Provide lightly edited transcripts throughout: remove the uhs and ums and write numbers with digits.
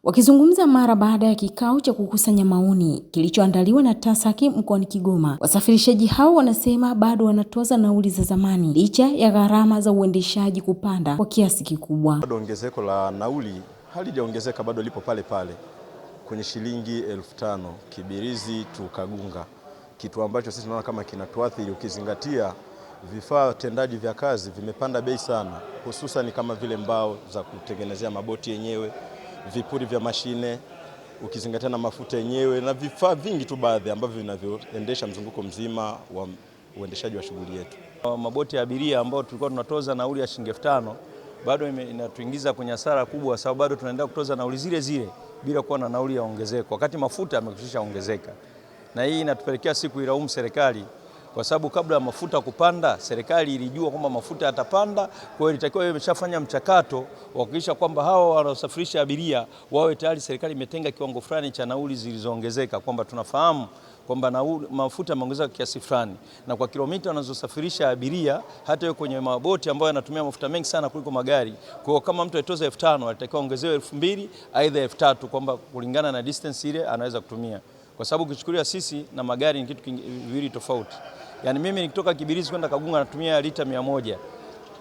Wakizungumza mara baada ya kikao cha kukusanya maoni kilichoandaliwa na TASAC mkoani Kigoma, wasafirishaji hao wanasema bado wanatoza nauli za zamani licha ya gharama za uendeshaji kupanda kwa kiasi kikubwa. Bado ongezeko la nauli halijaongezeka, bado lipo pale pale kwenye shilingi 5,000 Kibirizi tu Kagunga, kitu ambacho sisi tunaona kama kinatuathiri ukizingatia vifaa tendaji vya kazi vimepanda bei sana, hususan kama vile mbao za kutengenezea maboti yenyewe, vipuri vya mashine, ukizingatia na mafuta yenyewe na vifaa vingi tu baadhi ambavyo vinavyoendesha mzunguko mzima wa uendeshaji wa shughuli yetu. Maboti ya abiria ambao tulikuwa tunatoza nauli ya shilingi 5,000 bado inatuingiza kwenye hasara kubwa, sababu bado tunaendelea kutoza nauli zile zile bila kuwa na nauli ya ongezeko, wakati mafuta yamekwisha ongezeka. Na hii inatupelekea siku ilaumu serikali, kwa sababu kabla ya mafuta kupanda serikali ilijua kwamba mafuta yatapanda. Kwa hiyo ilitakiwa imeshafanya mchakato wa kuhakikisha kwamba hawa wanaosafirisha abiria wawe tayari serikali imetenga kiwango fulani cha nauli zilizoongezeka, kwamba tunafahamu kwamba mafuta yameongezeka kiasi fulani, na kwa kilomita wanazosafirisha abiria hata kwenye maboti ambayo yanatumia mafuta mengi sana kuliko magari. Kwa hiyo kama mtu alitoza 5,000 alitakiwa ongezewe 2,000 aidha 3,000, kwamba kulingana na distance ile anaweza kutumia, kwa sababu ukichukulia sisi na magari ni kitu viwili tofauti. Yaani mimi nikitoka Kibirizi kwenda Kagunga natumia lita 100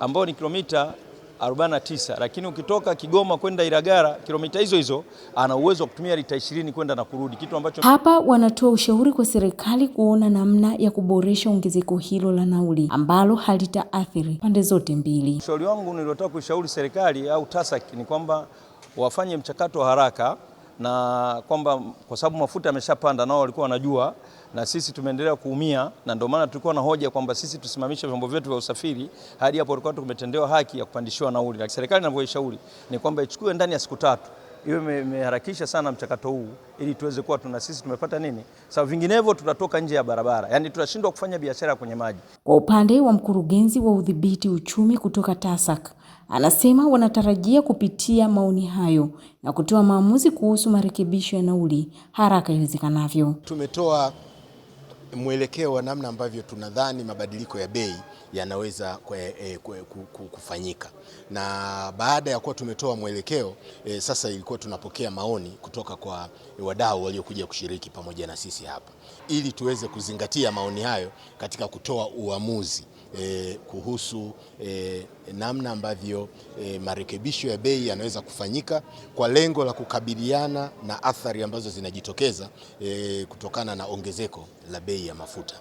ambayo ni kilomita 49, lakini ukitoka Kigoma kwenda Ilagala kilomita hizo hizo ana uwezo wa kutumia lita 20 kwenda na kurudi, kitu ambacho hapa wanatoa ushauri kwa serikali kuona namna ya kuboresha ongezeko hilo la nauli ambalo halitaathiri pande zote mbili. Ushauri wangu niliotaka kuishauri serikali au TASAC ni kwamba wafanye mchakato wa haraka, na kwamba kwa sababu mafuta yameshapanda nao walikuwa wanajua, na sisi tumeendelea kuumia, na ndio maana tulikuwa na hoja kwamba sisi tusimamishe vyombo vyetu vya usafiri hadi hapo tulikuwa tumetendewa haki ya kupandishiwa nauli. Na serikali inavyoishauri ni kwamba ichukue ndani ya siku 3, iwe imeharakisha sana mchakato huu ili tuweze kuwa tuna sisi tumepata nini, sababu vinginevyo tutatoka nje ya barabara, yani tutashindwa kufanya biashara kwenye maji. Kwa upande wa mkurugenzi wa udhibiti uchumi kutoka TASAC, anasema wanatarajia kupitia maoni hayo na kutoa maamuzi kuhusu marekebisho ya nauli haraka iwezekanavyo. Tumetoa mwelekeo wa namna ambavyo tunadhani mabadiliko ya bei yanaweza kufanyika, na baada ya kuwa tumetoa mwelekeo sasa ilikuwa tunapokea maoni kutoka kwa wadau waliokuja kushiriki pamoja na sisi hapa ili tuweze kuzingatia maoni hayo katika kutoa uamuzi kuhusu namna ambavyo marekebisho ya bei yanaweza kufanyika kwa lengo la kukabiliana na athari ambazo zinajitokeza kutokana na ongezeko la bei ya mafuta.